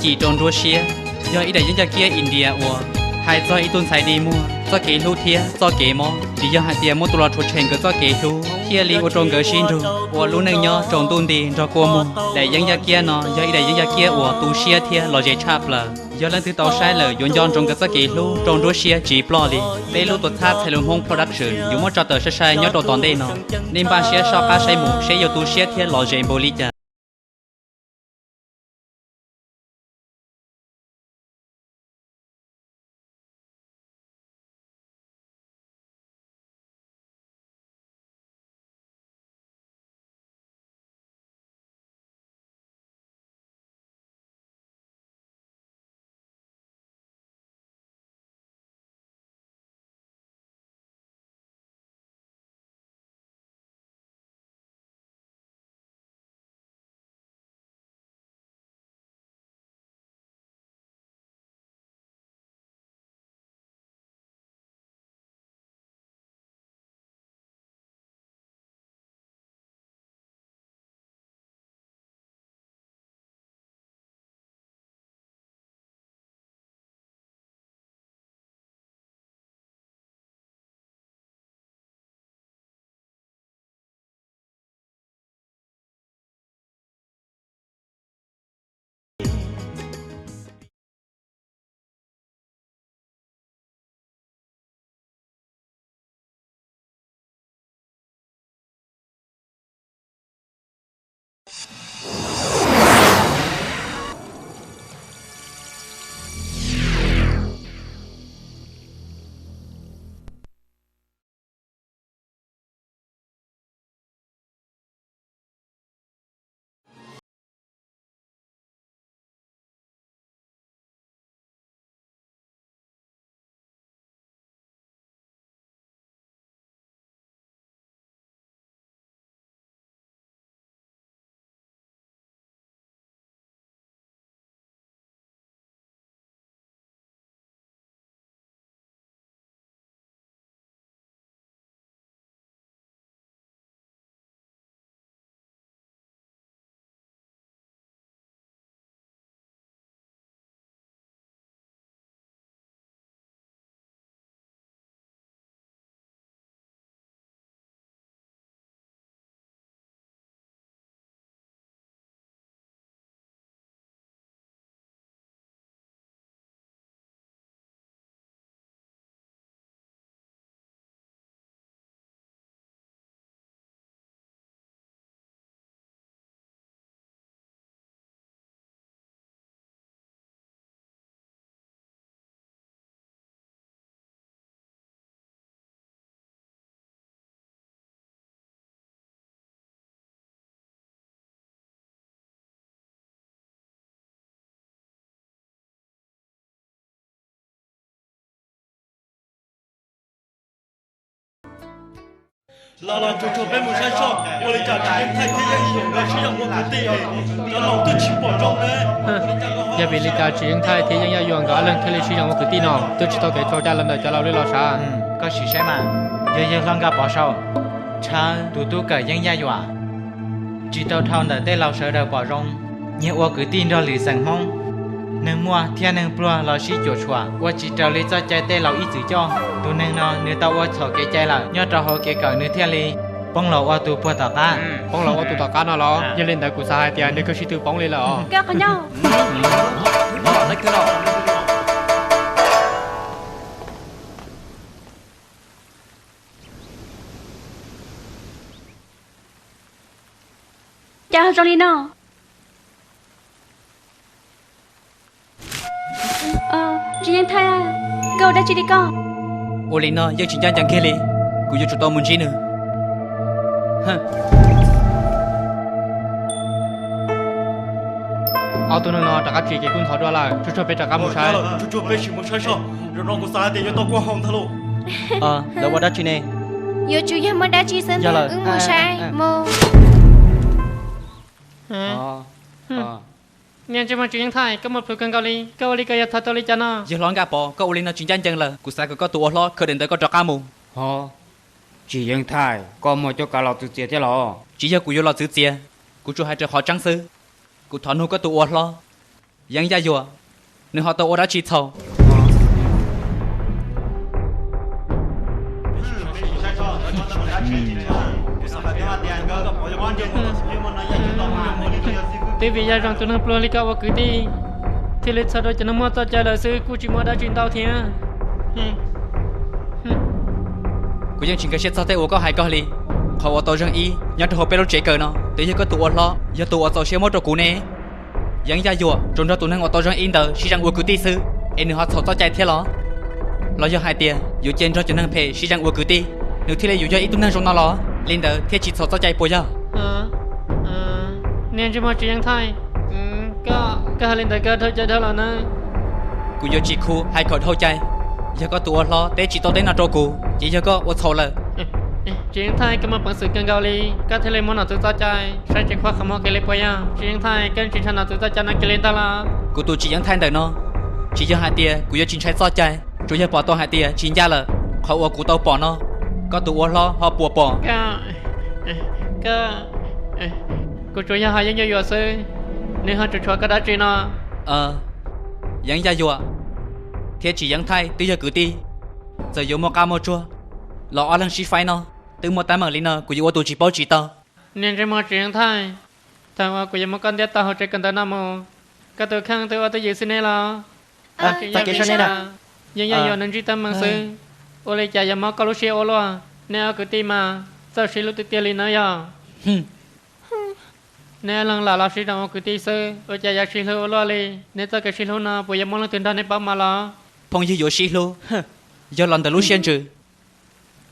Cim rau nruab siab, yog ib daim yeeb yaj kiab India uas hais txog ib tug ntxhais dig muag txoj kev hlub thiab txoj kev mob. Vim yog hais tias muaj tus los rhuav tshem nkawd txoj kev hlub thiaj li ua rau nkawd sib nrug ua lub neej nyob rau ntuj nti nrog kua muag. Daim yeeb yaj kiab no yog ib daim yeeb yaj kiab uas tu siab thiab lom zem tshaj plaws. Yog leej twg tau saib lawm yuav nco ntsoov nkawd txoj kev hlub rau nruab siab tsis ploj li. Peb lub tuam txhab Txhais Lus Hmoob Production yuav muab tso tawm sai sai nyob rau tom ntej no. Nej npaj siab soj qab saib mus seb yuav tu siab thiab lom zem npaum li cas. Los los tsuag tsuag peb mus saib soj, ua li cas tsis yeej thaij thiab yeej yuam nkawd sib yaum ua kwv tij, cov laus twb tsis pom zoo ne. Yog vim li cas tsis yeej thaij thiab yeej yaj yuam nkawd ob leeg thiaj li sib yaum ua kwv tij no? Twb tsis tau kev txhaum cai los ntawm cov laus li los sav. Koj sim saib mas, yog yawg hlob Nkaj Pov saum, Tshawb tus tub kawm yeeb yaj yuam, tsis tau dhau ntawm tej laus sawv daws pom zoo. Nyias ua kwv tij nrog lwm xeem Hmoob, neeg muaj thiab neeg pluag los sib cuam tshuam ua tsis raws li txoj cai tej laus ib txwm coj. Tus neeg no nws tau ua txhaum kev cai lawm, nyob rau hauv kev kawm nws thiaj li poob los ua tus puag tom qab. Poob los ua tus tom qab no los? Yog li ntawd kuv xav hais tias nws kawg sib tw poob li lawm os. Cas zoo li no? Tsis yeej thaij, koj ua dab tsi li koj? Ua li no yeej tsis ncaj ncees kiag li, kuv yuav tsum tau mus ntsib nws. Ob tug neeg no rov qab tsim kev kub ntxhov dua lawm, tsuag tsuag peb rov qab mus saib. Tsuag tsuag peb sim mus saib soj, zaum no kuv xav hais tias yuav tau kuaj hau ntag lauj. Lawv ua dab tsi ne? Yuav tsum yog muaj dab tsi xwb ntag, wb mus saib mus. Niag ntsej muag Tswv Yeej Thaij, koj muaj plhus kawg nkaus li, koj ua li ko yog thov tau li cas no? Yawg hlob Nkaj Pov, koj ua li no tsis ncaj ncees lawm. Kuv xav kom koj tus ua hlob khaws daim ntawv koj rov qab mus. Ho, Tswv Yeej Thaij, koj muaj cuab kav los txwv txiav thiab los? Tsis yog kuv yuav los txwv txiav, kuv tsuas hais raws qhov tseeb xwb. Kuv thov nug koj tus ua hlob, Yeeb Yaj Yuam, nws ho tau ua dab tsi txhaum? Twb vim yog zoo tus neeg pluag li koj ua kwv tij, thiaj li txhaum rau cov neeg muaj txoj cai lawm xwb, kuj tsis muaj dab tsi ntau thiab. Kuv yeej tsis nkag siab txog tej uas koj hais ko li. Qhov uas tau zeeg ib nyob rau hauv peb lub tsev kawm no twb yog koj tus ua hlob yog tus uas txaus siab muab rau kuv ne. Yeeb Yaj Yuam tsuas nrog tus neeg uas tau zeeg ib ntawd sib zeem ua kwv tij xwb, es nws ho txhaum txoj cai thiab los? Los yog hais tias yus cia nrog cov neeg phem sib zeem ua kwv tij, nws thiaj li yuav yog ib tug neeg zoo no los? Li ntawd thiaj tsis txhaum txoj cai puas yog? Niag ntsej muag tsis yeej thaij, koj hais li ntawd koj dhau cai dhau los na. Kuv yuav tsis khu hais kom dhau cai. Yog koj tus ua hlob teb tsis tau teb no rau kuv ces yog koj ua txhaum lawm. Tsis yeej thaij, koj muaj peev xwm kawg nkaus li, koj thiaj li muaj nom tswv txoj cai. Saib tsis khuam qhov muag kiag li puas yog? Tsis yeej thaij, koj tsis ntshaw nom tswv txoj cai no kiag li ntag los? Kuv tus tsis yeej thaij ntawm no, tsis yog hais tias kuv yuav tsis ntshai txoj cai, tsuas yog pom tau hais tias tsis ncaj lawm. Qhov uas kuv tau pom no, koj tus ua hlob ho puas pom? Kuv tsuas yog hais Yeeb Yaj Yuam xwb, nws ho tseem tshuav koj dab tsi no? Yeeb Yaj Yuam thiab tsis yeej thaij twb yog kwv tij, txawm yuav muaj qab muaj tsuag los ob leeg sib faib no twb muaj teeb meem li no kuv yuav ua tus tsis paub tsis tau. Niag ntsej muag tsis yeej thaij, thaum uas kuv yuav muab koj ntiab tau hauv tsev kawm ntawv no mus, koj tus kheej twb ua twj ywm xwb ne los? Yeeb Yaj Yuam nws ntsib teeb meem xwb, ua li cas yuav mob koj lub siab ua luaj? Neb ob kwv tij mas txawj sib hlub tiag tiag li na yog. Neb ob leeg lam los sib zoo ua kwv tij xwb, ua cas yuav sib hlub ua luaj li? Neb txoj kev sib hlub no puas yuav muaj leej twg nrog neb paub mas los? Phooj ywg yuav sib hlub, yog los ntawm lub siab ntsws.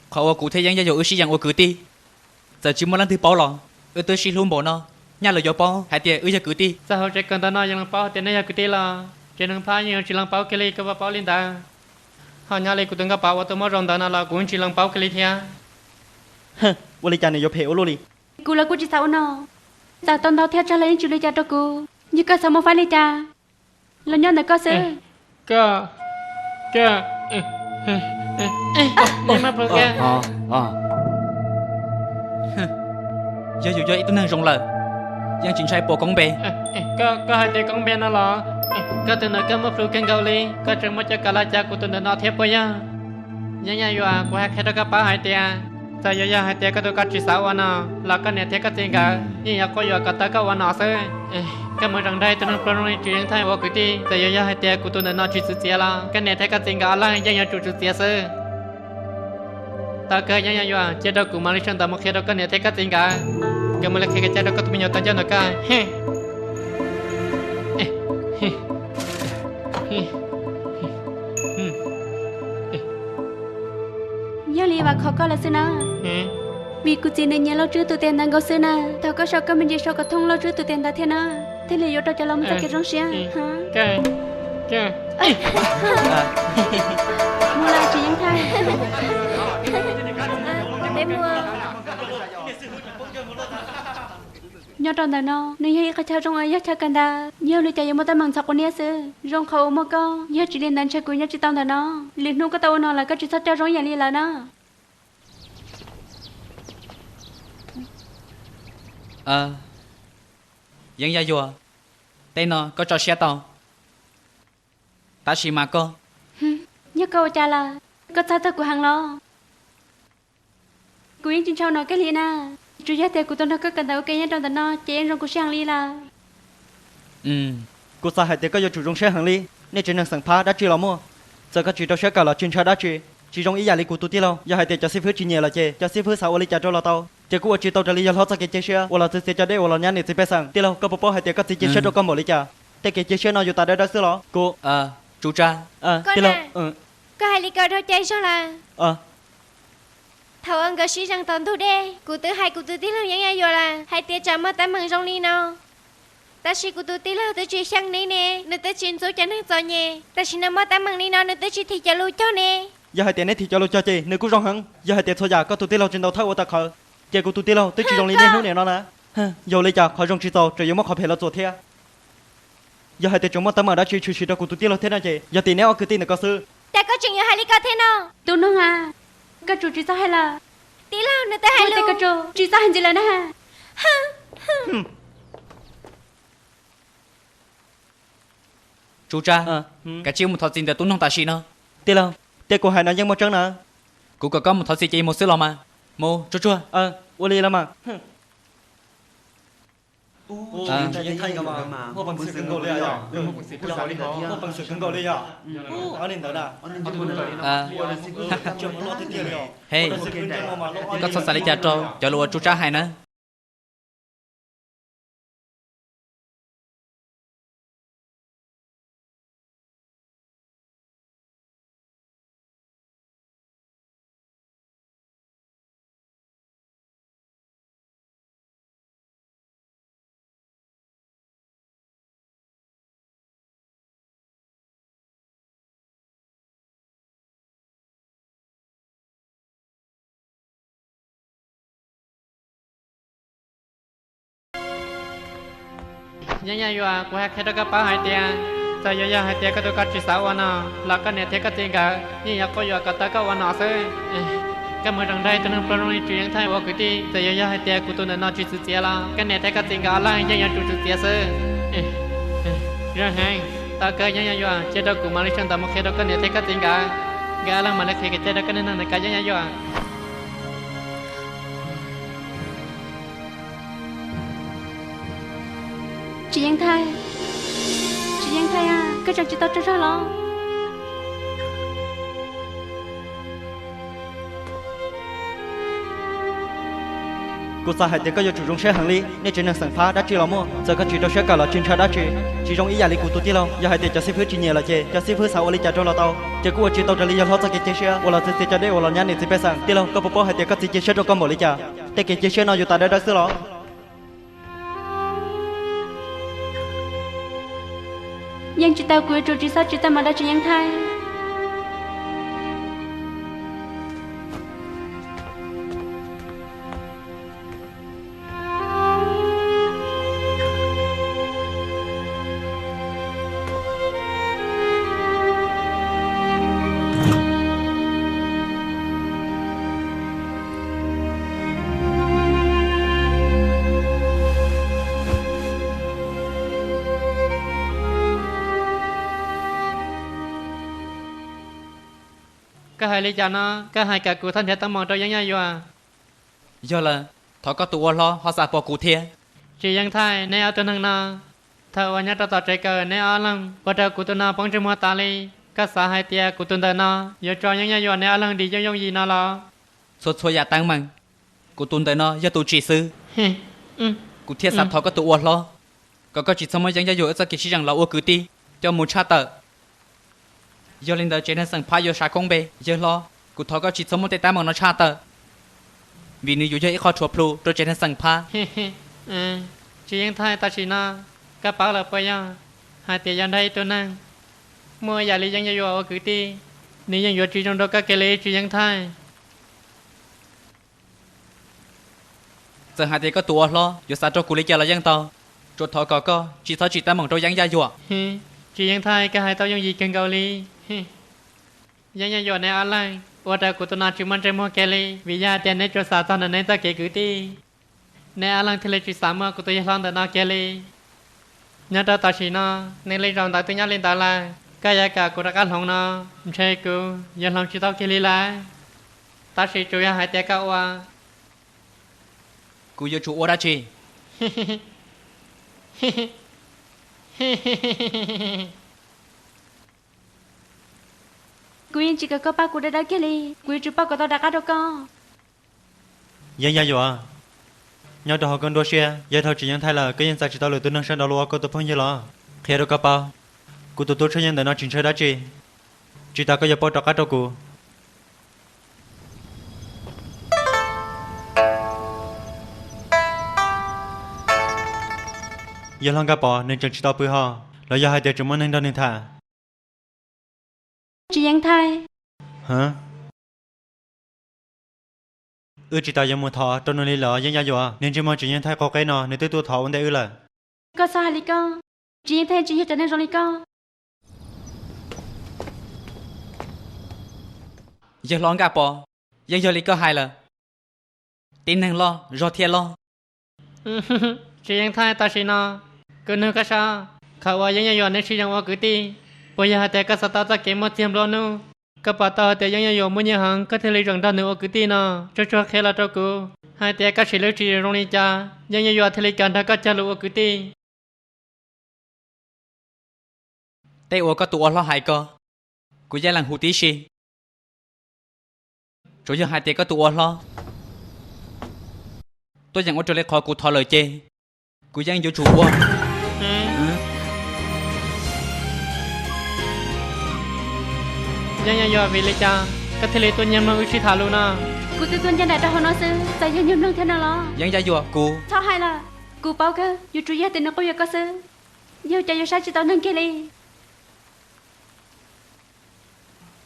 Qhov uas kuv thiab Yeeb Yaj Yuam wb sib yeem ua kwv tij, txawm tsis muaj leej twg paub los wb twb sib hlub npaum no, nyaj lawv yuav paub hais tias wb yog kwv tij. Txog hauv tsev kawm ntawv no yeej paub hais tias neb yog kwv tij los? Tsev neeg phab yeej yuav tsis lees paub kiag li, koj puas paub li ntawd? Ho nyob li kuv tus nkauj pav uas tuaj muab zoo ntawd no los kuv yeej tsis lees paub kiag li thiab. Ua li cas nws yuav phem ua luaj li? Kuv los kuj tsis xav ua no. Txawm tau ntau thiab tsawg los yeej tsis ua li cas rau kuv. Yog koj xav mus faib li cas los nyob ntawm koj xwb. Yog yus yog ib tug neeg zoo lawm, yeej tsis ntshai pom koob npe. Koj hais tias koob npe no los? Koj tus ntawm koj muaj plhus kawg nkaus li, koj tseem muaj cov kam laj cas kuv tus ntawm no thiab puas yog? Yeeb Yaj Yuam, kuv hais qhia rau koj paub hais tias, txawm yuav yog hais tias koj tus koj tsis xav ua no los koj niam thiab koj txiv nkawd yeej yuav quab yuam kom tau koj ua no xwb. Koj mus zeem nrog tus neeg pluag zoo li tsis yeej thaij ua kwv tij, txawm yuav yog hais tias kuv tus ntawm no tsis txwv txiav los koj niam thiab koj txiv nkawd ob leeg yeej yuav tsum tswv txiav xwb. Tau kawg, Yeeb Yaj Yuam, cia rau kuv mam li sawv ntawd mus qhia rau koj niam thiab koj txiv nkawd, nkawd mam li qhia kev cai rau koj tus me nyuam tau ncauj ntawm koj. Yog li vam khom koj lawm xwb na, vim kuv txiv nws nyiam Lauj Tswb tus tes ntawv nkaus xwb na. Thov koj sau koj me ntsis sau kom thooj Lauj Tswb tus tes ntawv thiab na, thiaj li yuav rau cov laus muaj txoj kev zoo siab. Mus los tsis yeej thaij. Nyob rau ntawm no nws yog ib qhov chaw zoo uas yog chaw kawm ntawv, yog li cas yuav muaj teeb meem ntxhov quav niab xwb. Zoo qhov uas muaj koj, yog tsis li ntawd ntshe kuv nyob tsis tau ntawm no. Lwm hnub koj tau ua no lawm koj tsis txhob coj zoo ib yam li lawm na. Yeeb Yaj Yuam, tej no koj tso siab tau, tab sis mas koj... Yog koj ua cas lawm? Koj txhawj txog kuv heev los? Kuv yeej tsis ntshai no kiag li na. Tsuas yog tias kuv tau nrog koj kawm ntawv ua ke nyob rau ntawm no ces yeej zoo kuv siab heev li lawm. Kuv xav hais tias koj yuav tsum zoo siab heev li. Nej tsev neeg xeem phab dab tsi los muaj, txawm koj tsis rau siab kawm los tsis ntshai dab tsi. Tsis zoo ib yam li kuv tus tij laug, yog hais tias cov xib fwb tsis nyiam lawm ces cov xib fwb xav ua li cas rau los tau, ces kuj ua tsis tau raws li yog hlob txoj kev cia siab uas los txwv txiav cov dej uas los nyab niam txiv pej xeem. Tij laug, koj puas paub hais tias koj txiv cia siab rau koj npaum li cas? Tej kev cia siab no yus tas dawb dawb xwb los? Kuv... Tij laug, koj hais li ko dhau cai zog lawm. Thaum uas nkawd sib zeem tom ntug dej, kuv twb hais kuv tus tij laug Yeeb Yaj Yuam lawm hais tias tsam muaj teeb meem zoo li no, tab sis kuv tus tij laug twb tsis xyeej neb ne, nws twb tsis ntxub cov neeg txom nyem, tam sim no muaj teeb meem li no nws twb tsis thim cov lus cog ne. Yog hais tias neb thim cov lus cog ces nws kuj zoo heev. Yog hais tias txhua yam koj tus tij laug tsis ntaus thawj ua tau qhawv, ces kuv tus tij laug twb tsis zoo li niaj hnub niam no na. Yog li cas qhov zoo tsis txaus tseem yuav muab qhov phem los txuas thiab. Yog hais tias tseem muaj teeb meem dab tsi tshwm sim rau kuv tus tij laug thiab no ces yog tim neb ob kwv tij ntawm ko xwb. Cas koj tseem yuav hais li ko thiab no? Tus noog a, koj tsum tsis txhob hais lawm. Tij laug, nws twb hais lus, koj tsum tsis txhob hais ntxiv lawm na. Tsuj Tsab, kav tsij mus thov txim ntawm tub noog tam sim no. Tij laug, tej kuv hais no yeej muaj tseeb na. Kuv kom koj mus thov txim ces mus xwb los mas. Mus, tsuag tsuag. Ua li los mas. He, koj txhob xav li cas rau cov lus uas Tsuj Tsab hais na. Yeeb Yaj Yuam, kuv hais qhia rau koj paub hais tias txawm yuav yog hais tias koj tus koj tsis xav ua no los koj niam thiab koj txiv nkawd yeej yuav quab yuam kom tau koj ua no xwb. Koj mus zoo nrog ib tug neeg pluag zoo li Tswv Yeej Thaij ua kwv tij, txawm yuav yog hais tias kuv tus ntawm no tsis txwv txiav los koj niam thiab koj txiv nkawd ob leeg yeej yuav tsum txwv txiav xwb. Zoo heev, tau kawg Yeeb Yaj Yuam, cia rau kuv mam li sawv ntawd mus qhia rau koj niam thiab koj txiv nkawd, nkawd ob leeg mam li qhia kev cai rau koj niag neeg ntawm koj Yeeb Yaj Yuam. Tswv Yeej Thaij, Tswv Yeej Thaij, koj tseem tsis tau tsaug zog los? Kuv xav hais tias koj yuav tsum zoo siab heev li. Nej tsev neeg xeem phab dab tsi los muaj, txawm koj tsis rau siab kawm los tsis ntshai dab tsi. Tsis zoo ib yam li kuv tus tij laug, yog hais tias cov xib fwb tsis nyiam lawm ces cov xib fwb xav ua li cas rau los tau, ces kuj ua tsis tau raws li yawg hlob txoj kev cia siab uas los txiav txiav cov dej uas los nyab niam txiv pej xeem. Tij laug, koj puas paub hais tias koj txiv cia siab rau koj npaum li cas? Tej kev cia siab no yus tas dawb dawb xwb los? Yeej tsis tau, kuv yuav tsum tsis txhob tsis tau mam rau Tswv Yeej Thaij. Koj hais li cas no? Koj hais kom kuv thov nrhiav teeb meem rau Yeeb Yaj Yuam? Yog lawm, thov koj tus ua hlob ho xav pom kuv thiab. Tswv Yeej Thaij, neb ob tug neeg no, thaum uas nyob rau tom tsev kawm neb ob leeg ua rau kuv tus no poob ntsej muag tas li. Koj xav hais tias kuv tus ntawm no yuav tso Yeeb Yaj Yuam neb ob leeg dim yooj yooj yim no los? Txhua txhua yam teeb meem, kuv tus ntawm no yog tus tsim xwb. Kuv thiaj xav thov koj tus ua hlob, kom koj tsis txhob muab Yeeb Yaj Yuam wb txoj kev sib zeem los ua kwv tij coj mus tshaj tawm. Yog li ntawd tsev neeg xeem phab yuav sav koob npe. Yawg hlob, kuv thov koj tsis txhob muab tej teeb meem no tshaj tawm, vim nws yuav yog ib qho rhuav plhu rau tsev neeg xeem phab. Tswv Yeej Thaij, tam sim no koj paub lawm puas yog hais tias yog nrog ib tug neeg muaj yam li Yeeb Yaj Yuam ua kwv tij, nws yeej yuav tsis zoo rau koj kiag li Tswv Yeej Thaij. Txawm hais tias koj tus ua hlob yuav xav rau kuv li cas los yeej tau, tsuas thov kom koj tsis txhob tsim teeb meem rau Yeeb Yaj Yuam. Tswv Yeej Thaij, koj hais tau yooj yim kawg nkaus li. Yeeb Yaj Yuam neb ob leeg ua rau kuv tus no tsis muaj ntsej muag kiag li, vim yog hais tias neb tsuas xav txog ntawm neb txoj kev kwv tij, neb ob leeg thiaj li tsis xav muaj kuv tus yawg hlob ntawm no kiag li. Nyob rau tam sim no, nws li zaus ntawd twb nyob li ntawd lawm, koj yuav kom kuv rov qab hloov no, ntshe kuv yuav hloov tsis tau kiag li lawm. Tab sis tsuas yog hais tias koj ua, kuv yuav tsum ua dab tsi? Kuv yeej tsis kam koj pab kuv dawb dawb kiag li, kuv yuav tsum pab kom tau rov qab rau koj. Yeeb Yaj Yuam, nyob rau hauv koj nruab siab, yog dhau Tswv Yeej Thaij lawm koj yeej txais tsis tau lwm tus neeg sawv daws los ua koj tus phooj ywg los? Qhia rau koj paub, kuv tus tub Tshaj Yeej ntawm no tsis ntshaw dab tsi, tsis tas koj yuav pauj rov qab rau kuv. Yawg hlob Nkaj Pov nws tseem tsis tau pw hos, los yog hais tias tseem muaj neeg nrog nws tham? Tswv Yeej Thaij, wb tsis tas yuav mus thov rau nws li lawm Yeeb Yaj Yuam. Niag ntsej muag Tswv Yeej Thaij qaug qeb no nws twb tuaj thov ua ntej wb lawm. Koj txhob hais li koj, Tswv Yeej Thaij tsis yog cov neeg zoo li koj. Yawg hlob Nkaj Pov, yeej yog li koj hais lawm. Tib neeg loj zog thiaj loj. Tswv Yeej Thaij, tam sim no kuv nug koj saib, Qhov uas Yeeb Yaj Yuam neb sib zoo ua kwv tij, puas yog hais tias koj xav tau txoj kev muaj txiag nplua nuj? Koj pom tau hais tias Yeeb Yaj Yuam muaj nyiaj heev, koj thiaj li zaum nrog nws ua kwv tij no? Tsuag tsuag qhia los rau kuv hais tias koj siv lub tsis zoo li cas, Yeeb Yaj Yuam thiaj li kam nrog koj cog lus ua kwv tij. Tej uas koj tus ua hlob hais ko, kuv yeej lees hu tib si. Tsuas yog hais tias koj tus ua hlob tuaj yeem ua raws li qhov kuv thov lawm ces kuv yeej yuav tsum ua. Yeeb Yaj Yuam, vim li cas koj thiaj li tuaj nyiag mloog wb sib tham lus no? Kuv twb tuaj ncaj nraim rau hauv no xwb, txawm yog nyiag mloog thiab no los? Yeeb Yaj Yuam, kuv... Txhob hais lawm, kuv paub kawg, yuav tsum yog tias nws quab yuam koj xwb, yog cas yuav saib tsis tau neeg kiag li.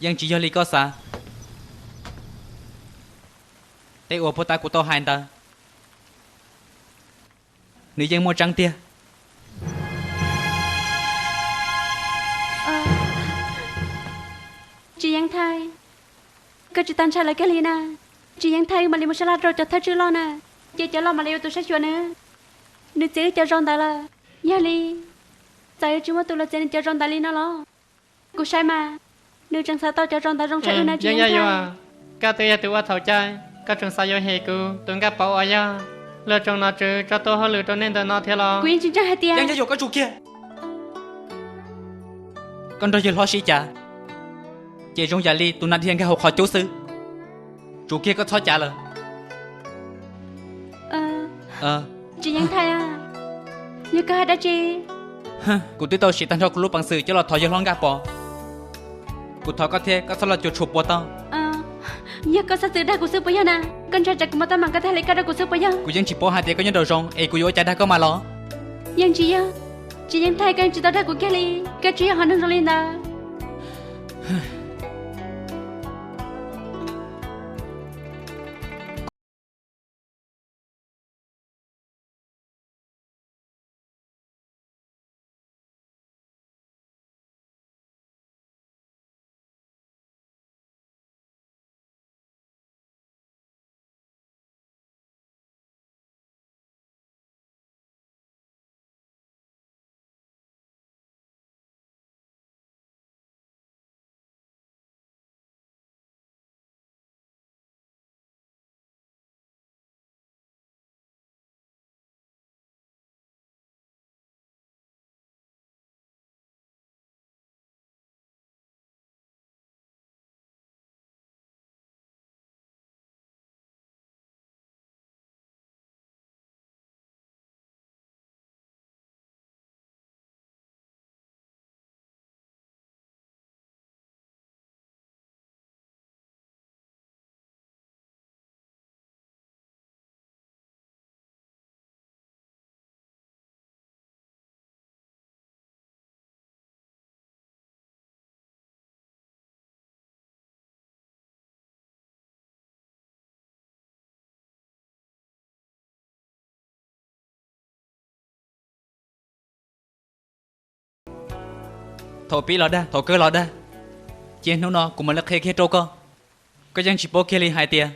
Yeej tsis yog li koj xav. Tej uas puag ta kuv tau hais ntawd, nws yeej muaj tseeb tiag. Tsis Yeeb Thaij, koj tsis tau ntshai lawv kiag li na. Tsis Yeeb Thaij, wb mam li mus sab laj rau cov thawj tswj loj na, ces cov loj mam li ua tus saib xyuas nws. Nws txiav wb cov zau ntawd lawm, yog li txawm yuav tsis muaj tus los txiav nws cov zau ntawd li no los? Kuv saib mas nws tseem xav tau cov zau ntawd zoo tshaj wb na. Tsis Yeeb Thaij, koj twb yog tus ua thaum cai, koj tseem xav yuav hem kuv tus Nkaj Pov uas yog luag tsoom nom tswv tso tuaj hauj lwm rau nej ntawm no thiab los? Kuv yeej tsis ntseeg hais tias... Yeeb Yaj Yuam, koj tsum kiag. Koj nrog yawg hlob sib cav ces zoo yam li tus nas dhia nkag hauv qhov cub xwb. Tsum kiag, koj txhob cav lawm. Tsis Yeeb Thaij, yog koj hais dab tsi? Kuv twb tau siv tag nrho kuv lub peev xwm coj los thov yawg hlob Nkaj Pov. Kuv thov koj thiab koj txhob los cuam tshuam puas tau. Yog koj xav txwv dag kuv xwb puas yog na? Koj ntshai tsam kuv muaj teeb meem koj thiaj li kaj rau kuv xwb puas yog? Kuv yeej tsis paub hais tias koj nyob nraum zoov es kuv yuav ua cas dag koj mas los? Yeej tsis yog. Tsis Yeeb Thaij, koj yeej tsis tau dag kuv kiag li. Koj tsis yog hom neeg zoo li ntawd. Thaum pib los dag, thaum kawg los dag, ces hnub no kuv mam li qhia kiag rau koj. Koj yeej tsis paub kiag li hais tias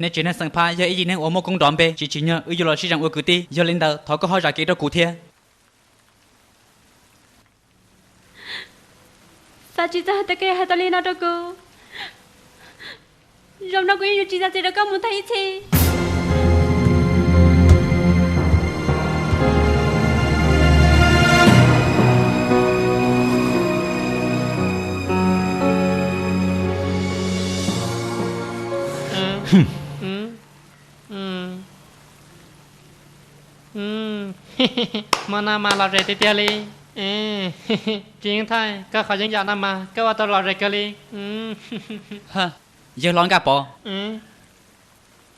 nej tsev neeg xeem Phab yog ib yim neeg uas muaj koob nrov npe, tsis tsim nyog wb yuav los sib zeem ua kwv tij. Yog li ntawd thov koj ho zam kev rau kuv thiab. Xav tsis txog hais tias koj yuav hais tau li no rau kuv. Zaum no kuv yeej yuav tsis zam txim rau koj mus tag ib txhis. Hmo no mas lom zem tiag tiag li. Tsis Yeej Thaij, koj qhov yeeb yam no mas koj ua tau lom zem kawg li. Yawg hlob Nkaj Pov,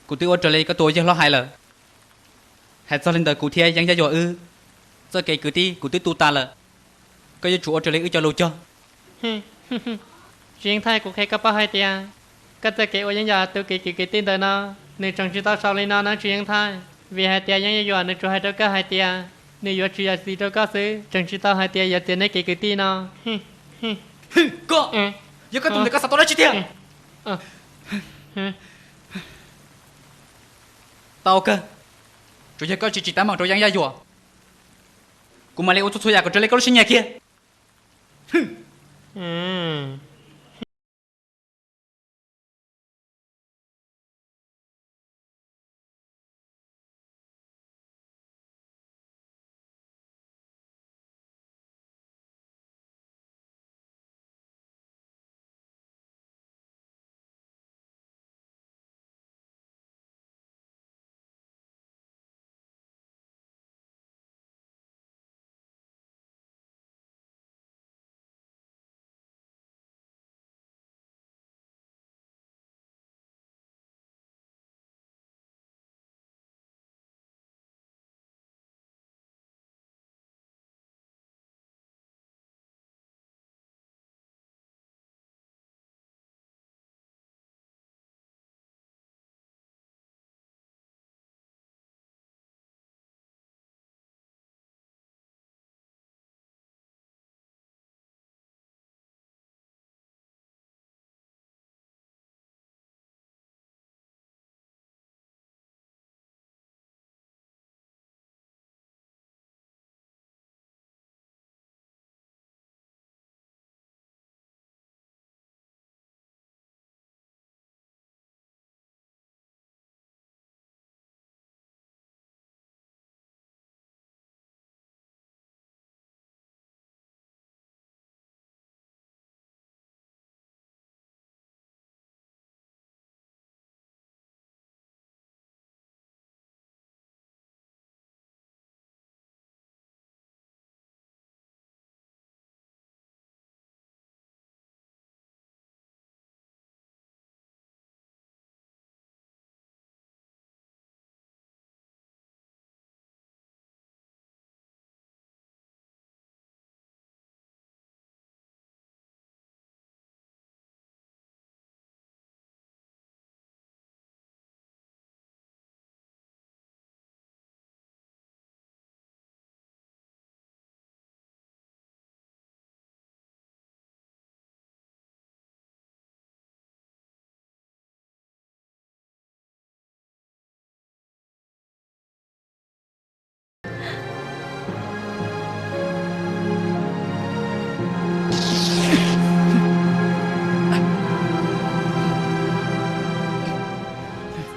kuv twb ua raws li koj tus yawg hlob hais lawm. Hais txog li ntawd kuv thiab Yeeb Yaj Yuam wb txoj kev kwv tij kuv twb tu tas lawm. Koj yuav tsum ua raws li wb cov lus cog. Tsis Yeej Thaij, kuv qhia koj paub hais tias koj txoj kev ua Yeeb Yaj Yuam tus kev kwv kwv tij ntawm no, nws tseem tsis tau sau li no na Tsis Yeej Thaij. Vim hais tias Yeeb Yaj Yuam nws tsuas hais rau koj hais tias nws yuav tsis zam txim rau koj xwb, tseem tsis tau hais tias yuav txiav neb kev kwv tij no. Koj, yog koj tus ntawd koj xav tau dab tsi tiag? Tau kawg, tsuas yog koj tsis tsim teeb meem rau Yeeb Yaj Yuam. Kuv mam li ua txhua txhua yam kom raws li koj lub siab nyiam kiag.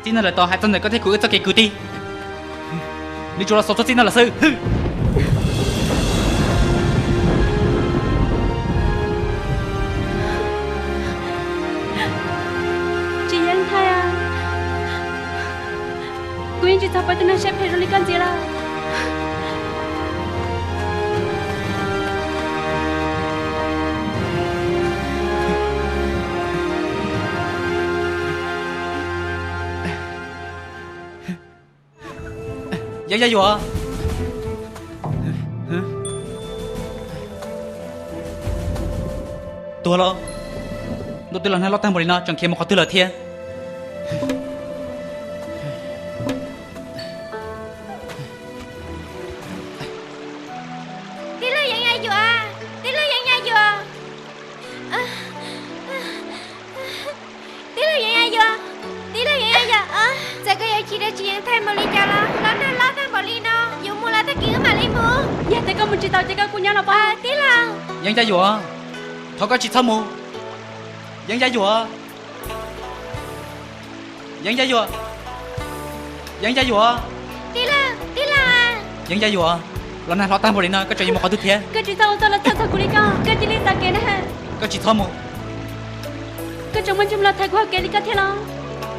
Txij no lawm tau hais txog ntawm koj thiab kuv wb txoj kev kwv tij, nws tsuas los xaus txog txij no lawm xwb. Tsis yeej nthaij, kuv yeej tsis txhob pom tus neeg siab phem zoo li koj ntxiv lawm. Yeeb Yaj Yuam, tuag los? Ntuj twb los nag hlob tag npaum li no tseem khiav mus qhov twg lawm thiab? Tij laug Yeeb Yaj Yuam, tij laug Yeeb Yaj Yuam, tij laug Yeeb Yaj Yuam, tij laug Yeeb Yaj Yuam, txawm koj yuav chim dab tsi yeej thaij mus li cas los los nag hlob tag npaum li no, yuav mus los tag kis wb mam li mus. Yog tias koj mus tsis tau ces koj kuj nyob los pab tij laug. Yeeb Yaj Yuam, thov koj tsis txhob mus. Yeeb Yaj Yuam, Yeeb Yaj Yuam, Yeeb Yaj Yuam, tij laug, tij laug, Yeeb Yaj Yuam, los nag hlob tag npaum li no koj tseem yuav mus qhov twg thiab? Koj tsis txhob ua txuj los txhawj txog kuv li koj, koj cia li xav kev na. Koj tsis txhob mus. Koj tseem muaj ntsis los thaiv kuv hauv kev li koj thiab los?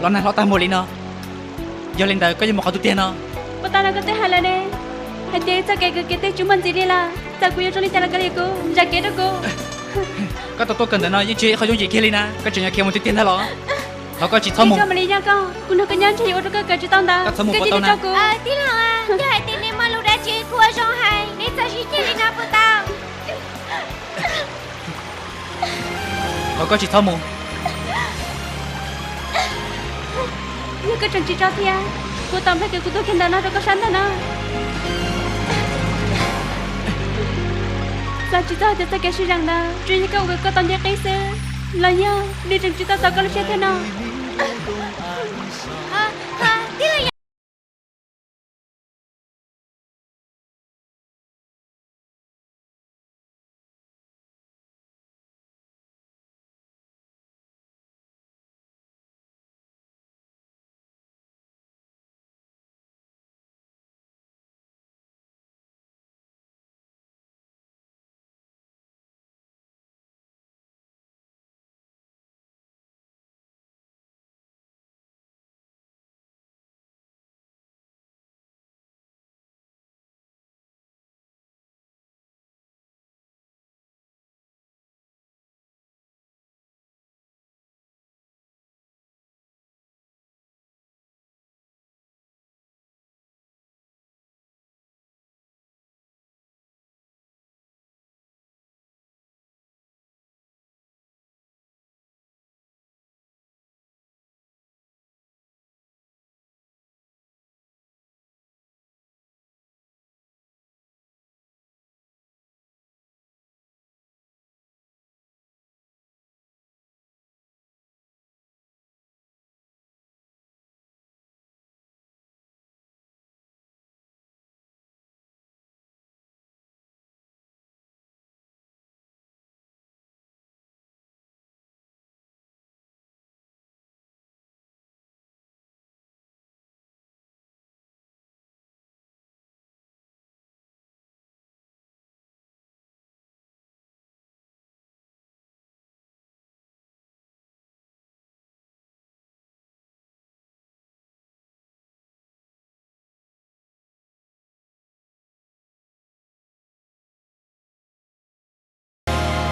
Los nag hlob tag npaum li no, yog li ntawd koj yuav mus qhov twg tiag no? Puas tau no koj twb hais lawm ne, hais tias txoj kev kwv kev tij tsis muaj ntxiv li lawm, txawm kuv yuav zoo li cas los kav liam kuv, zam kev rau kuv. Koj tau tuaj kawm ntawm no yeej tsis yog ib qho yooj yim kiag li na, koj tseem yuav khiav mus tiag tiag ntag los? Thov koj tsis txhob mus. Koj mam li nyob koj, kuv nrog koj nyob ntshe yuav ua rau koj kav tsis tau ntawd. Koj txhob mus puas tau na? Tij laug, yog hais tias nej muaj lus dab tsi kuj ua zoo hais, nej txhob sib ceg li no puas tau? Thov koj tsis txhob mus. Yog koj tseem tsis tso thiab, kuv tau nplawg kev kuv tuag kiag ntawm no rau koj saib ntag na. Xav tsis txog tias txoj kev sib zam ntawd tsuas yog koj ua kom koj tau nce qib xwb, los yog nws tseem tsis tau txaus koj lub siab thiab no?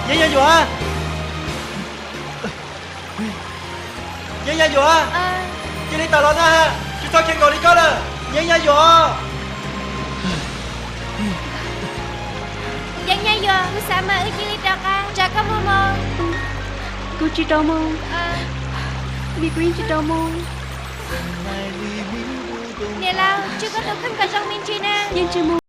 Yeeb Yaj Yuam, Yeeb Yaj Yuam, cia li tawm los na, tsis txhob khiav nkaus li koj lawm, Yeeb Yaj Yuam. Yeeb Yaj Yuam, kuv xav mas wb cia li rov qab, tsam koj muaj mob. Kuv tsis tau mob, vim kuv yeej tsis tau mob. Niam laus, tsum koj tus kheej kom zoo me ntsis na. Yeej tsis mob.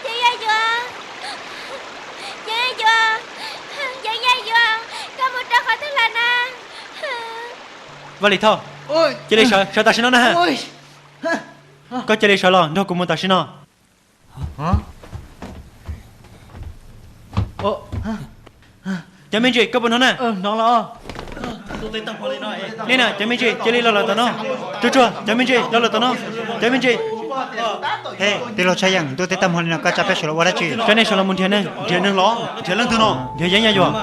Yeeb Yaj Yuam, Yeeb Yaj Yuam, Yeeb Yaj Yuam, koj mus rau qhov twg lawm na? Vaj Lis Thoj, cia li sawv, sawv tam sim no na. Koj cia li sawv los nrog kuv mus tam sim no. Cov me ntsis, koj puas hnov na? Hnov los. Li na, cov me ntsis, cia li los lawm tom no. Tsuag tsuag, cov me ntsis, los lawm tom no. Cov me ntsis. Tij laug Tshaj Yeej, ntuj teb tag hmo li no koj tsa peb sawv los ua dab tsi? Tsa nej sawv los mus nrhiav neeg. Nrhiav neeg los? Nrhiav leej twg no? Nrhiav Yeeb Yaj Yuam.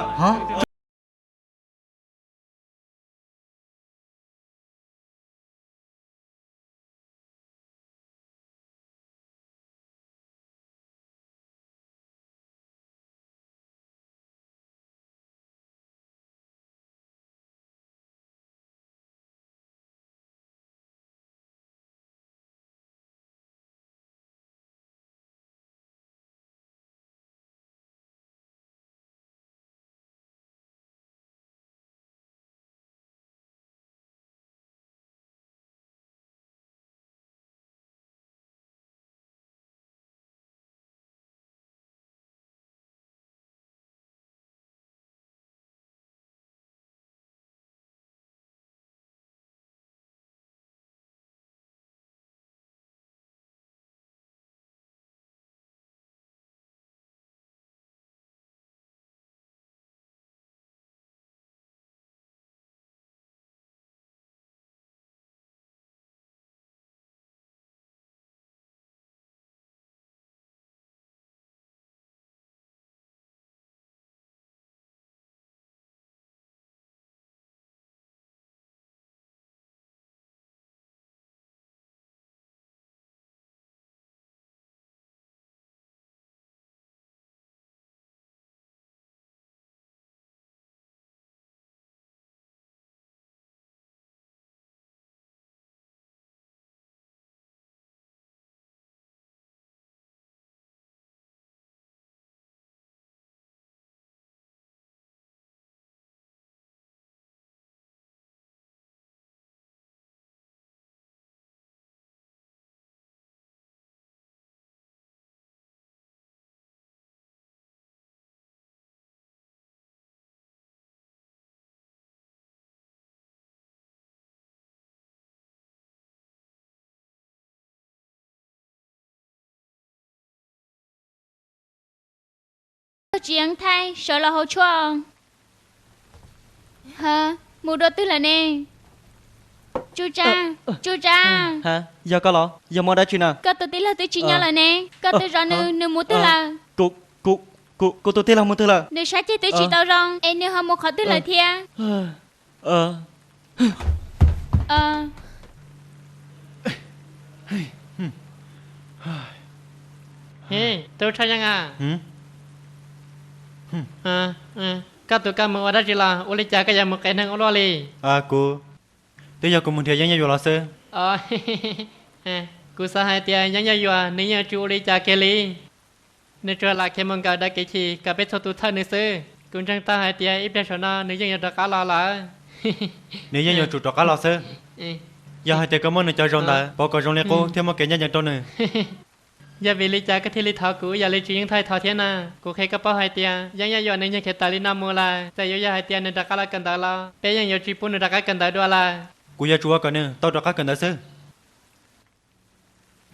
Tsis yeej thaij, sawv los hauv tshuaj. Mus dua twg lawm ne? Tsuj Tsa, Tsuj Tsa. Yog koj los? Yog muaj dab tsi na? Koj tus tij laug twb tsis nyob lawm ne. Koj twb zov nws, nws mus twg lawm? Kuv tus tij laug mus twg lawm? Nws sab ceg twb tsis tau zoo es nws ho mus qhov twg lawm thiab? Tub Tshaj Yeej a, koj tus koj mus ua dab tsi los? Ua li cas koj yuav mus qev neeg ua luaj li? Kuv twb yog kuv mus nrhiav Yeeb Yaj Yuam los xwb. Kuv xav hais tias Yeeb Yaj Yuam nws yeej tsis ua li cas kiag li. Nws tsuas lam khiav mus nkawm daws kev chim kom peb txhua tus txhawj nws xwb. Kuv ntseeg tau hais tias ib pliag saum no nws yeej yuav rov qab los lawm. Nws yeej yuav tsum rov qab los xwb. Yog hais tias koj muab nws cov zoo ntawd pauv kom zoo li qub thiab muaj kev ncaj ncees rau nws. Yog vim li cas koj thiaj li thov kuv ib yam li Tsis Yeej Thaij thov thiab na? Kuv qhia koj paub hais tias Yeeb Yaj Yuam nws nyiag khiav tawm li no mus lawm, txawm yuav yog hais tias nws rov qab los kawm ntawv los peb yeej yuav tsis pub nws rov qab kawm ntawv dua lawm. Kuv yuav tsum ua kom nws tau rov qab kawm ntawv xwb.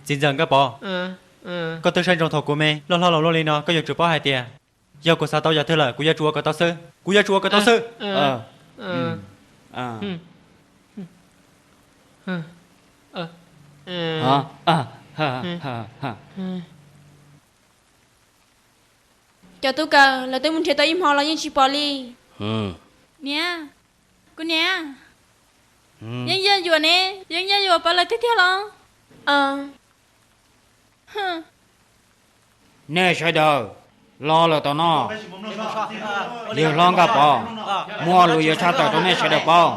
Txiv ntxawm Nkauj Pov, koj twb saib ntsoov thaum kuv me loj hlob los luaj li no, koj yuav tsum paub hais tias yog kuv xav tau yam twg lawm kuv yuav tsum ua kom tau xwb, kuv yuav tsum ua kom tau xwb. Cov tub kawm, lawv twb mus nrhiav tau ib hmo los yeej tsis pom li. Niam, kuv niam, Yeeb Yaj Yuam ne? Yeeb Yaj Yuam pab lawv tiag tiag los? Nej sawv daws los lawm tom no. Yawg hlob Nkauj Pov muaj lus yuav tshaj tawm rau nej sawv daws paub.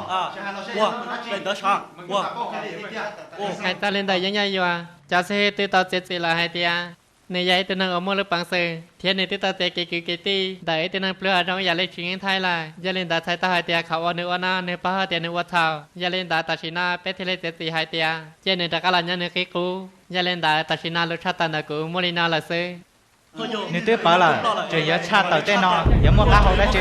Hais txog li ntawm Yeeb Yaj Yuam, cov xib hwb twb tau txiav txim lawm hais tias nws yog ib tug neeg uas muaj lub peev xwm thiab nws twb tau txiav kev kwv kev tij ntawm ib tug neeg pluag zoo ib yam li Tsis Yeej Thaij lawm. Yog li ntawd txhais tau hais tias qhov uas nws ua no nws paub hais tias nws ua txhaum. Yog li ntawd tam sim no peb thiaj li txiav txim hais tias cia nws rov qab los nyob nws qib qub. Yog li ntawd tam sim no lus tshaj tawm ntawm kuv muaj li no lawm xwb. Nws twb pawv lawm, tseem yuav tshaj tawm tej no yuav muaj qab hau dab tsi?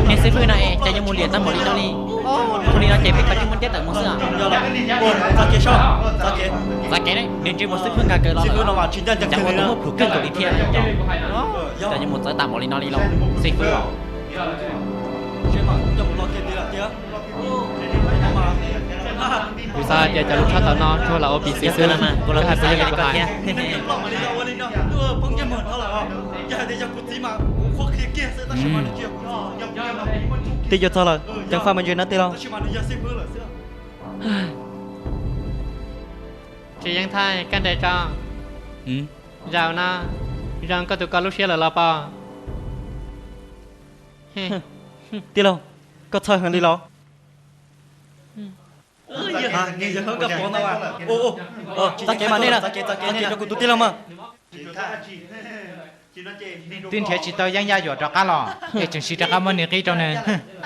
Nej xib fwb no es cas yuav mus liam tag npaum li no li? Ua li no ces peb kav tsij muab ntiab tawm mus xwb. Txav kev, nws ntsej muag xib fwb nkag kawg los lawm, cas ua tus muaj plhus kawg nkaus li thiab. Cas yuav mus txawv tag npaum li no li los xib fwb os. Kuv xav hais tias cov lus tshaj tawm no tsuas lam ua pim xwb xwb. Koj hais puas yog li kuv hais? Twb yuav txog lawm, ceev faj mas ntses na tij laug. Tsis Yeej Thaij, koj nres tso. Zaum no zoo koj tus koj lub siab lawm los pom? Tij laug, koj txhawj heev li los? Txav kev mas nej na, txav kev rau kuv tus tij laug mas. Twb nrhiav tsis tau Yeeb Yaj Yuam rov qab los, es tseem siv rov qab muab nws qib rau nws,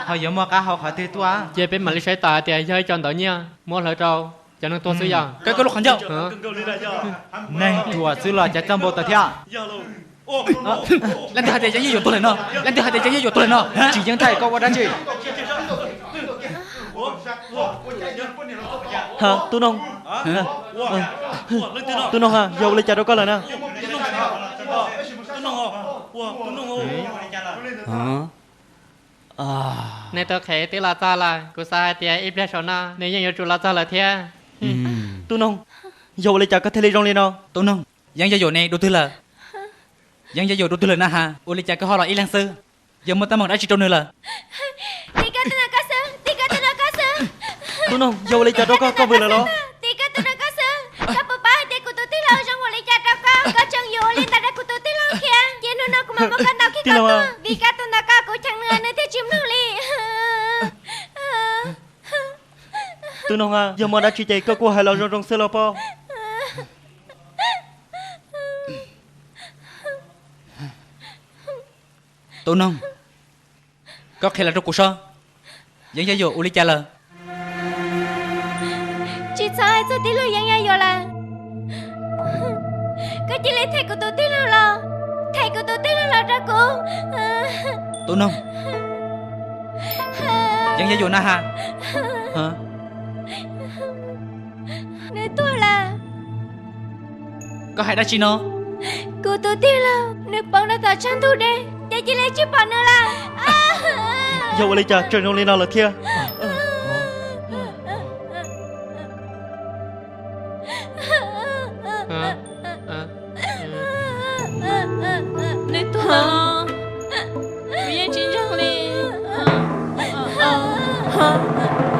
ho yuav muaj qab hau qhov twg tuaj? Ces peb mam li saib tas hais tias yog ib co ntawv nyiaj muab hlawv rau cov neeg tuag xwb yog? Koj lub qhov ncauj, neeg ruam xwb los cas txawj npau taws thiab. Leej twg hais tias Yeeb Yaj Yuam tuag lawm no? Leej twg hais tias Yeeb Yaj Yuam tuag lawm no? Tsis Yeej Thaij, koj ua dab tsi? Tub Noog, Tub Noog, yog ua li cas rau koj lawm na? Nej tus qhev twb los txog lawm, kuv xav hais tias ib pliag saum no nws yeej yuav tsum los txog lawm thiab. Tub Noog, yog ua li cas koj thiaj li zoo li no? Tub Noog, Yeeb Yaj Yuam ne dua twg lawm? Yeeb Yaj Yuam dua twg lawm na has? Ua li cas koj ho los ib leeg xwb? Yog muaj teeb meem dab tsi rau nws lawm? Tim koj tus no koj xwb, tim koj tus no koj xwb. Tub Noog, yog ua li cas rau koj, koj vwm lawm los? Tim koj tus no koj xwb. Koj puas paub hais tias kuv tus tij laug zoo ua li cas rau koj? Koj tseem yuav ua li ntawd rau kuv tus tij laug thiab. Ces hnub no kuv mam muab koj ntaus kiag koj tuag, vim koj tus ntawm koj kuv cheem nws nws thiaj tsis mloog li. Tub Noog, yog muaj dab tsi ces koj kuj hais los zoo zoo xwb los pog. Tub Noog, koj qhia los rau kuv saib, Yeeb Yaj Yuam ua li cas lawm? Tsis txhob hais txog tij laug Yeeb Yaj Yuam lawm. Koj cia li them kuv tus tij laug los, them kuv tus tij laug los rau kuv. Tub Noog, Yeeb Yaj Yuam na has? Nws tuag lawm. Koj hais dab tsi no? Kuv tus tij laug nws poob rau tom tsag ntug dej, ces cia li tsis pom nws lawm. Yog ua li cas tseem zoo li no lawm thiab? Nws tuag los kuv yeej tsis ntseeg li.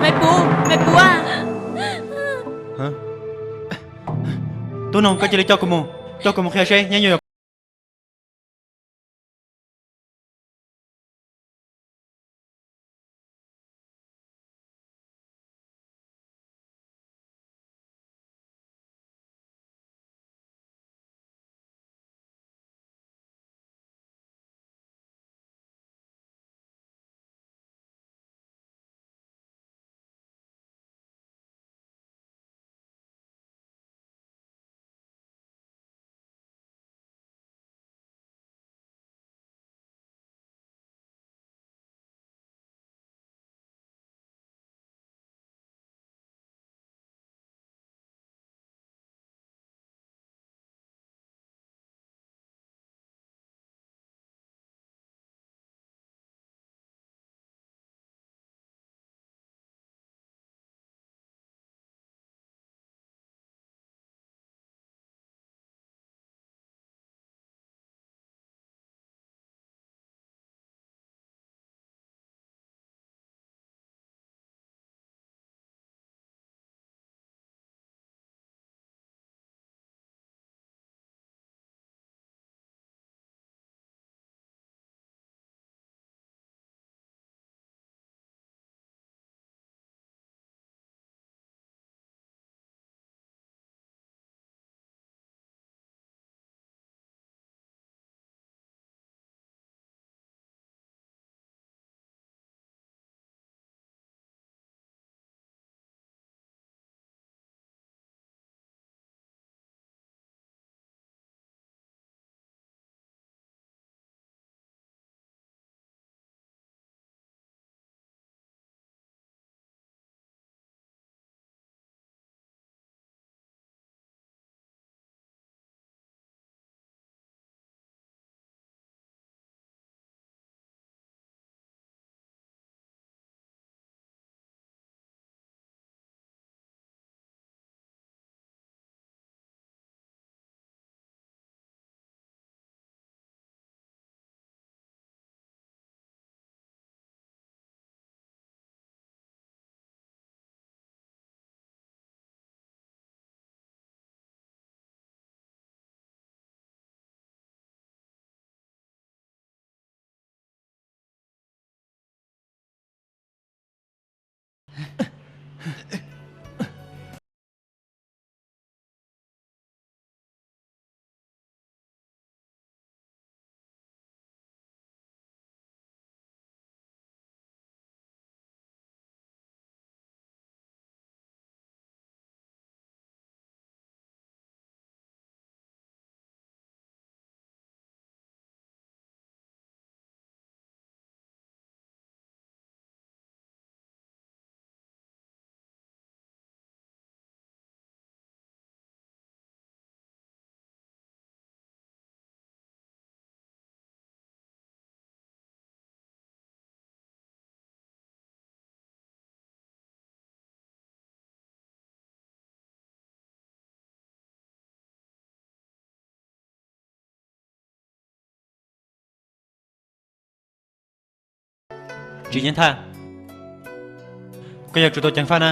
Maiv Puv, Maiv Puv a. Tub Noog, koj cia li coj kuv mus, coj kuv mus qhia seb nyob nyuag Tsis yeej thaj, koj yuav tsum tau ceev faj na.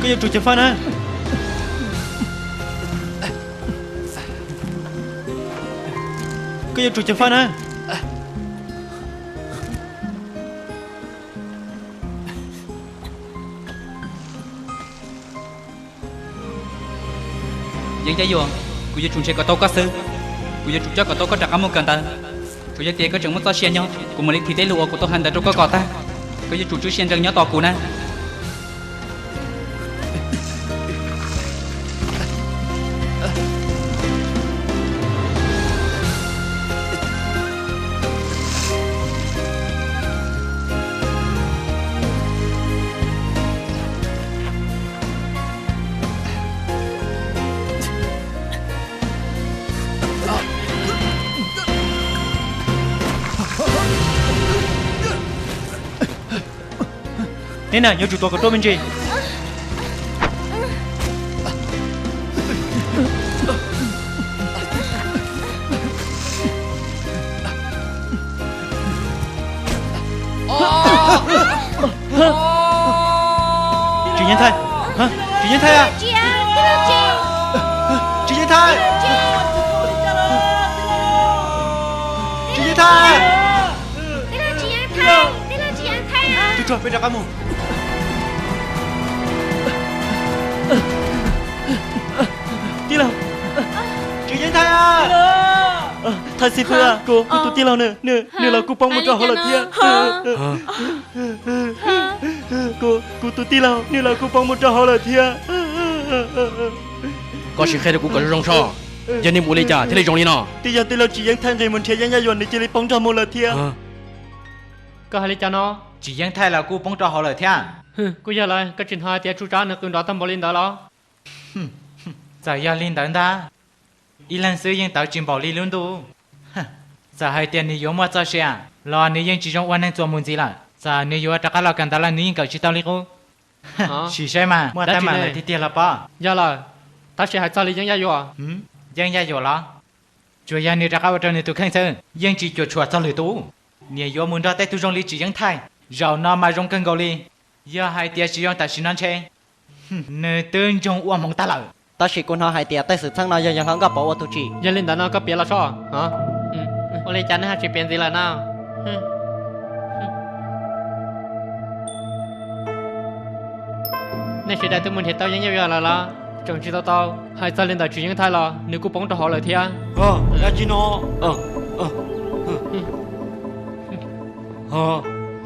Koj yuav tsum ceev faj na. Koj yuav tsum ceev faj na. Yeej Cab Yuam, kuv yuav tsum nrhiav kom tau koj xwb. Kuv yuav tsum coj kom tau koj rov qab mus kawm ntawv. Tsuas yog tias koj tseem muaj txoj sia nyob, kuv mam li thim tej lus uas kuv tau hais ntawd rau koj kom tag. Koj yuav tsum tswj siab ntseeg nyob tos kuv na. Neb na yuav tsum tuav kom ruaj me ntsis. Tsis yeej thaij, tsis yeej thaij, tsis yeej thaij, tsis yeej thaij. Tsuag tsuag, peb rov qab mus. Tij laug, tsis yeej thaij. Thaij xib fwb, kuv, kuv tus tij laug nws, nws los kuj poob mus rau hauv lawm thiab. Kuv, kuv tus tij laug nws los kuj poob mus rau hauv lawm thiab. Koj sim qhia rau kuv kom zoo zoo tso, yog nws mus li cas thiaj li zoo li no? Twb yog tij laug tsis yeej thaij nqis mus nrhiav yeeb yaj yuam nws cia li poob nrog mus lawm thiab. Koj hais li cas no? Tsis yeej thaij los kuj poob rau hauv lawm thiab. Kuj yog lawm, koj tsis hnov hais tias tsuj tsab nws qw nrov tag npaum li ntawd los? Txawm yog li ntawd ntag, ib leeg xwb yeej tawv tsis npaum li lub ntuj. Txawm hais tias nws yuav muaj txoj sia los nws yeej tsis zoo ua neeg txuas mus ntxiv lawm. Txawm nws yuav rov qab los kawm ntawv los nws yeej kawm tsis tau li qub. Sim saib mas muaj teeb meem lawm tiag tiag los pob. Yog lawm, tab sis hais txog li yeeb yaj yuam. Yeeb yaj yuam los? Tsuas yog nws rov qab ua rau nws tus kheej xwb, yeej tsis cuam tshuam txog lwm tus. Niam yuav mus nrog tej tug zoo li tsis yeej thaij, zaum no mas zoo kawg nkaus li. Yog hais tias tsis zoo tam sim no ntshe nws twb ntsoog ua hmoov tag lawm. Tab sis kuv hnov hais tias tej xwm txheej no yog yawg hlob Nkauj Pov ua tus tsim. Yog li ntawd no koj piav los soj. Ua li cas nej ho tsis piav ntxiv lawm no? Nej sawv daws twb mus nrhiav tau yeeb yaj yuam lawm los? Tseem tsis tau tau. Hais txog li ntawm tsis yeej thaij los nws kuj poob rau hauv lawm thiab. Dab tsi no?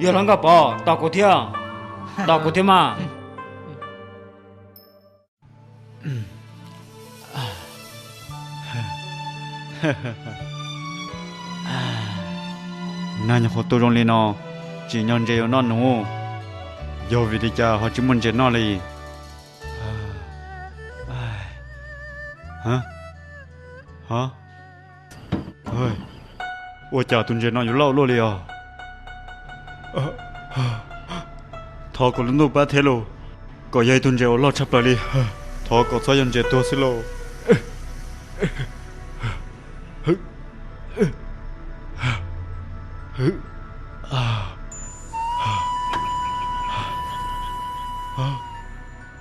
Yawg hlob Nkauj Pov, tos kuv thiab, tos kuv thiab mas. Nag nyuam qhuav tu zoo li no, tsim nyog ntses yuav noj nuv, yog vim li cas ho tsis muaj ntses noj li? Ua cas tus ntses no yuav loj luaj li os? Thov kom lub ntuj pab thiab lauj, kom yog ib tug ntses uas loj tshaj plaws li. Thov kom txhob yog ntses tuag xwb lauj.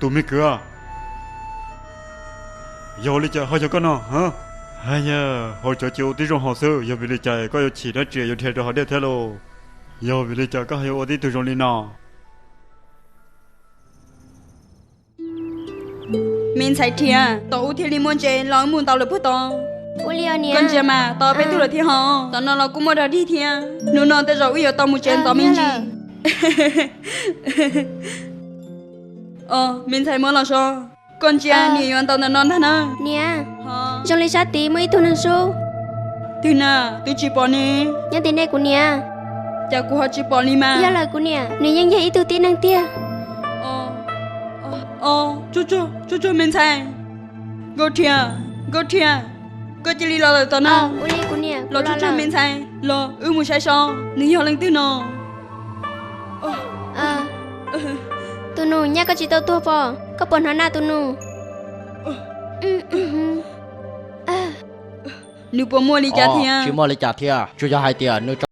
Tus me kwv, yog ua li cas ho yog koj no? Hais yog hauv cov ces ua tib zoo haus xwb, yog vim li cas koj yuav chim dab tsi yuav dhia rau hauv dej thiab lauj? Yog vim li cas koj ho yuav ua tib tug zoo li no? Me ntxhais Rhiab, tos wb thiaj li muaj ntses los wb mus ntaus lawm puag tod. Koj ntsia mas, tos peb tug lawm thiab ho. Tom no los kuj muaj dog dig thiab. Hnub no tej zaum wb yuav tau mus tsev ntxov me ntsis. Me ntxhais Muab Los Sov, koj ntsia niam yuav ntaus ntawm no ntag na. Niam, zoo li sab tid muaj ib tug neeg sub. Twg na? Twb tsis pom ne. Nyob tim nej kuv niam. Cas kuv ho tsis pom li mas? Yog lawm kuv niam, nws yeej yog ib tug tib neeg tiag. Tsuag tsuag me ntxhais. Nkauj Rhiab, Nkauj Rhiab, koj cia li los lawm tom na. Los tsuag tsuag me ntxhais, los wb mus saib seb nws yog leej twg no. Tus nus, nyaj koj tsis tau tuag pob? Koj puas hnov na tus nus? Nws puas muaj li cas thiab? Tsis muaj li cas thiab, tsuas yog hais tias nws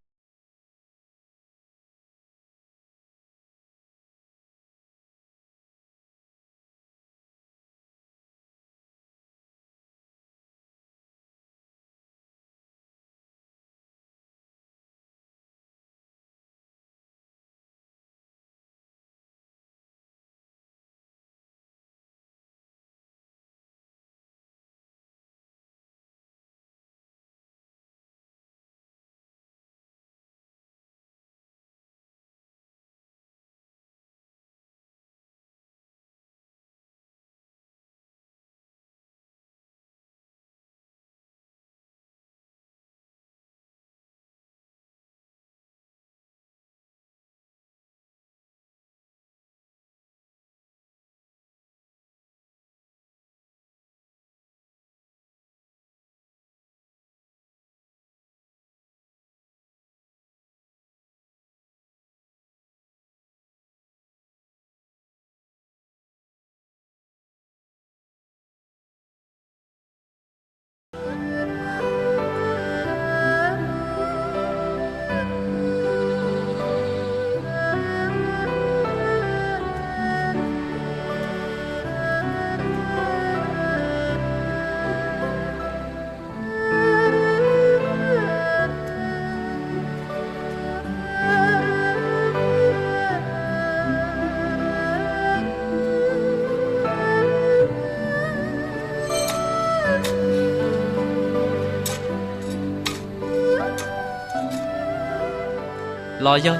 Los yog,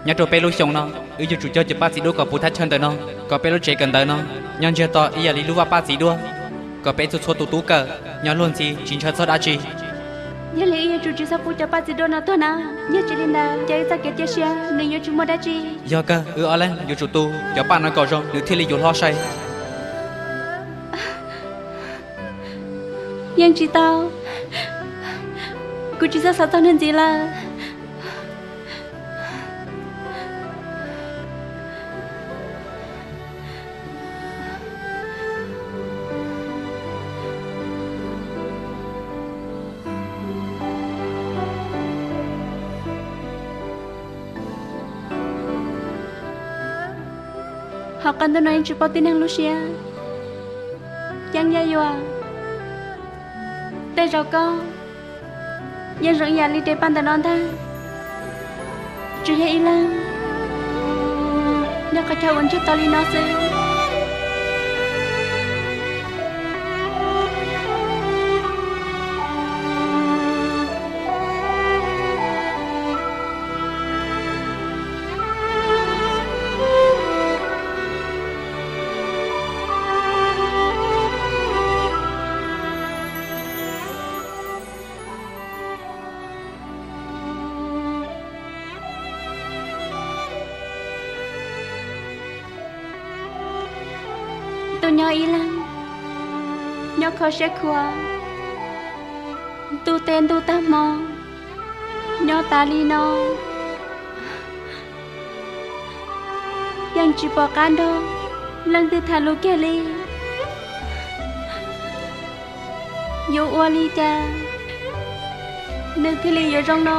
nyob rau peb lub xyoo no, wb yuav tsum cog cov paj txiv duab kom puv thaj chaw ntawm no, kom peb lub tsev kawm ntawv no nyob ntsiag to ib yam li lub vaj paj txiv duab, kom peb txhua txhua tus tub kawm nyob luag ntxhi tsis ntshaw txog dab tsi. Yog li wb yuav tsum tsis txhob pub cov paj txiv duab no tuag na, yog tsis li ntawd ces wb txoj kev cia siab nws yuav tsis muaj dab tsi. Yog kawg, wb ob leeg yuav tsum tu cov paj no kom zoo nws thiaj li yuav hlob sai. Yeej tsis tau, kuv tsis txhob xav txog nws ntxiv lawm. Hauv qab ntuj no yeej tsis paub tib neeg lub siab. Yeej yog yuav tej zaum koj yeej zoo ib yam li tej paj ntawm no ntag. Tsuas yog ib leeg nyob qhov chaw uas ntsiag to li no xwb. Tus nyob ib leeg, nyob kho siab khuav, ntuj teb ntuj tag hmo, nyob tas li no, yeej tsis pom qab nrog leej twg tham lus kiag li. Yuav ua li cas nws thiaj li yuav zoo no?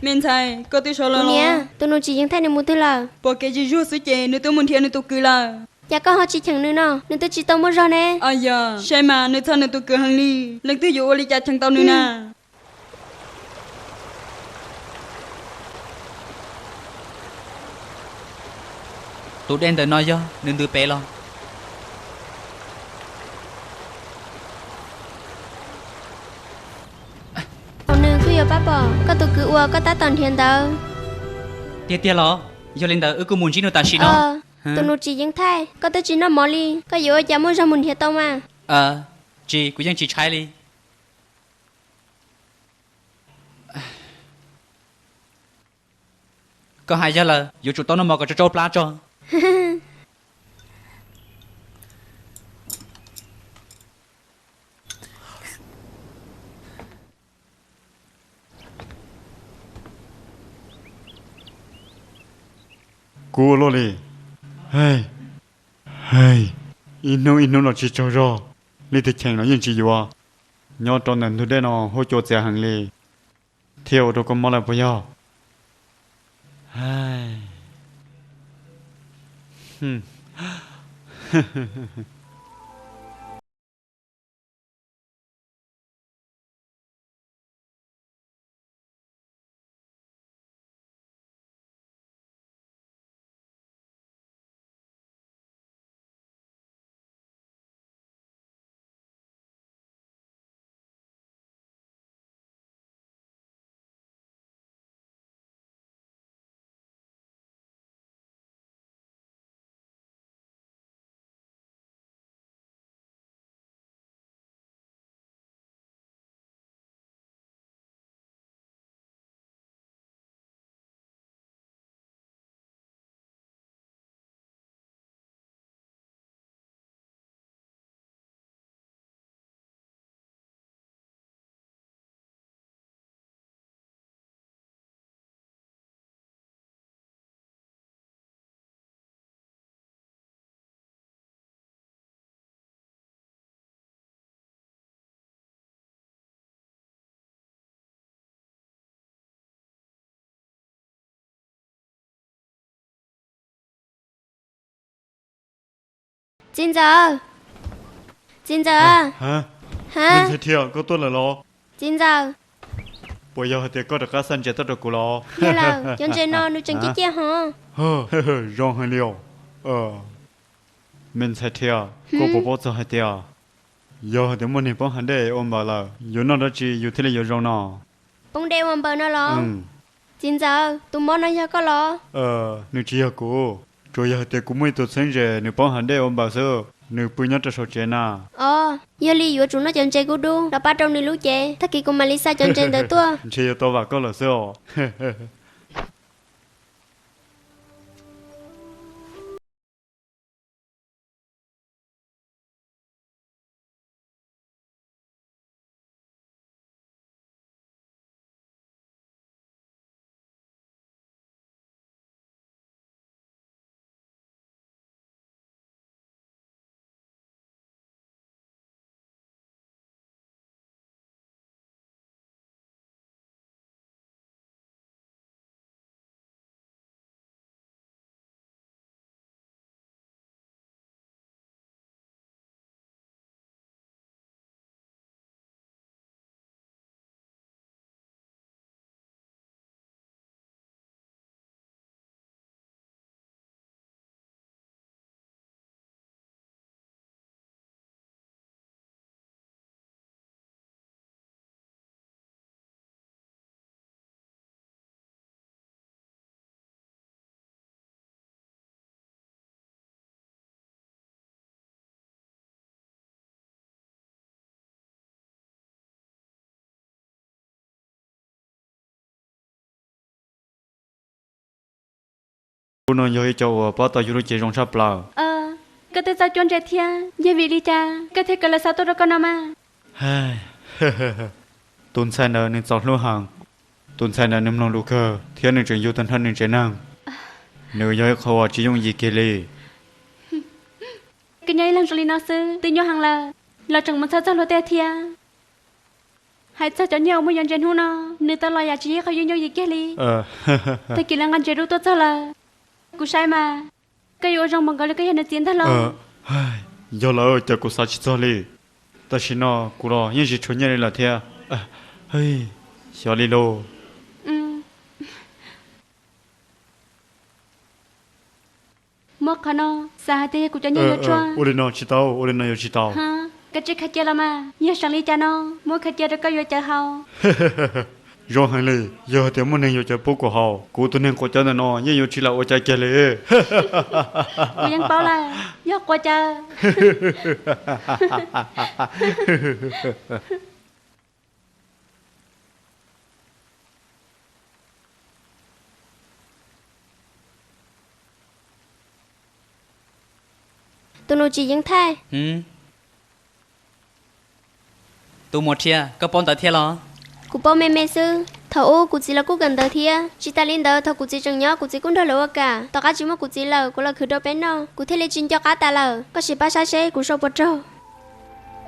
Me ntxhais, koj twb sawv los los? Tus nus tsis yeej thaij nws mus twg lawm? Pom kev zis zuag xwb ces nws twb mus nrhiav nws tus kwv lawm. Cas koj ho tsis cheem nws no? Nws twb tsis tau muaj zog ne. Aw yog, saib mas nws txhawj nws tus kwv heev li. Leej twg yuav ua li cas cheem tau nws na? Tus dej ntawm no yog nws ntws pem los? Thaum nws kuj yuav pab pom koj tus kwv uas koj tab tom nrhiav ntawd. Tiag tiag los? Yog li ntawd wb kuj mus ntsib nws tam sim no. Tus nus tsis yeej thaij, koj twb tsis noj mov li, koj yuav ua cas muaj zog mus nrhiav tau mas? Tsis, kuv yeej tsis tshaib li. Koj hais yog lawm, yuav tsum tau noj mov kom tsau tsau plab tso. Kub ua luaj li. Ib hnub ib hnub los tsis tsaug zog, leej twg cheem los yeej tsis yuav. Nyob rau ntawm ntug dej no huab cua txias heev li, thiaj ua rau koj mob lawm puas yog? Txiv ntxawm, txiv ntxawm. Ha, ntxhais Thia, koj tuaj lawm los? Txiv ntxawm, puas yog hais tias koj rov qab xa ntses tuaj rau kuv los? Yog lawm, cov ntses no nws tseem ciaj ciaj hos. Zoo heev li os. Me ntxhais Thia, koj puas paub txog hais tias yog hais tias muaj neeg poob hav dej ua npaws lawm, yuav noj dab tsi yus thiaj li yuav zoo no? Poob dej ua npaws no los? Txiv ntxawm, tus mob no yog koj los? Nws tsis yog kuv, tsuas yog hais tias kuv muaj ib tug txheeb ze nws poob hav dej ua npaws xwb, nws pw nyob rau saum tsev na. Os, yog li yuav tsum noj cov ntses kub dub los pab rau nws lub cev, tag kis kuv mam li xa cov ntses ntawd tuaj. Ntshe yuav tau vam koj lawm xwb os. Kuv no yog ib co uas pab tau yus lub cev zoo tshaj plaws. Koj twb txawj cuab ntses thiab, yog vim li cas koj thiaj kaw lawv xa tuaj rau koj no mas? Tus ntxhais ntawd nws txaus hlub heev. Tus ntxhais ntawd nws mloog lus kawg thiab nws tseem yug tau nrhab nws tsev neeg. Nws yog ib qho uas tsis yooj yim kiag li. Koj nyob ib leeg zoo li no xwb twb nyuaj heev lawm, los tseem mus txhawj txog luag tej thiab. Hais txog cov nyiaj uas muaj yuav ntses hnub no, nws tau los yam tsis yog ib qho yooj yooj yim kiag li. Tag kis lawv nqa ntses dub tuaj txog lawm, kuv saib mas koj yuav ua zoo npaum nkaus li koj yog nws txiv ntag los? Yog lawm, cas kuv xav tsis txog li. Tam sim no kuv los yeej tsis tshuav nyiaj li lawm thiab. Xyov li lauj. Muab qhov no xav hais tias yog kuv cov nyiaj yuav tshuaj. Ua li no tsis tau, ua li no yuav tsis tau. Koj tsis khaws cia los mas, yog seem li cas no muab khaws cia rau koj yuav cawv haus. Zoo heev li, yog hais tias muaj neeg yuav cawv pub kuv haus, kuv tus neeg quav cawv ntawm no yeej yuav tsis lam ua cas kiag li. Kuv yeej paub lawm, yog quav cawv. Tus nus tsis yeej thaij. Tus muam Rhia, koj paub ntawv thiab los? Kuv paub me me xwb. Thaum ub kuv txiv los kuj kawm ntawv thiab. Tsis tas li ntawd, thaum kuv txiv tseem nyob kuv txiv kuj nrog lawv ua kam. Tom qab tsis muaj kuv txiv lawm, kuv los khwv rau peb noj, kuv thiaj li tsis nco qab tas lawm. Koj sim pab saib seb kuv sau puas raug.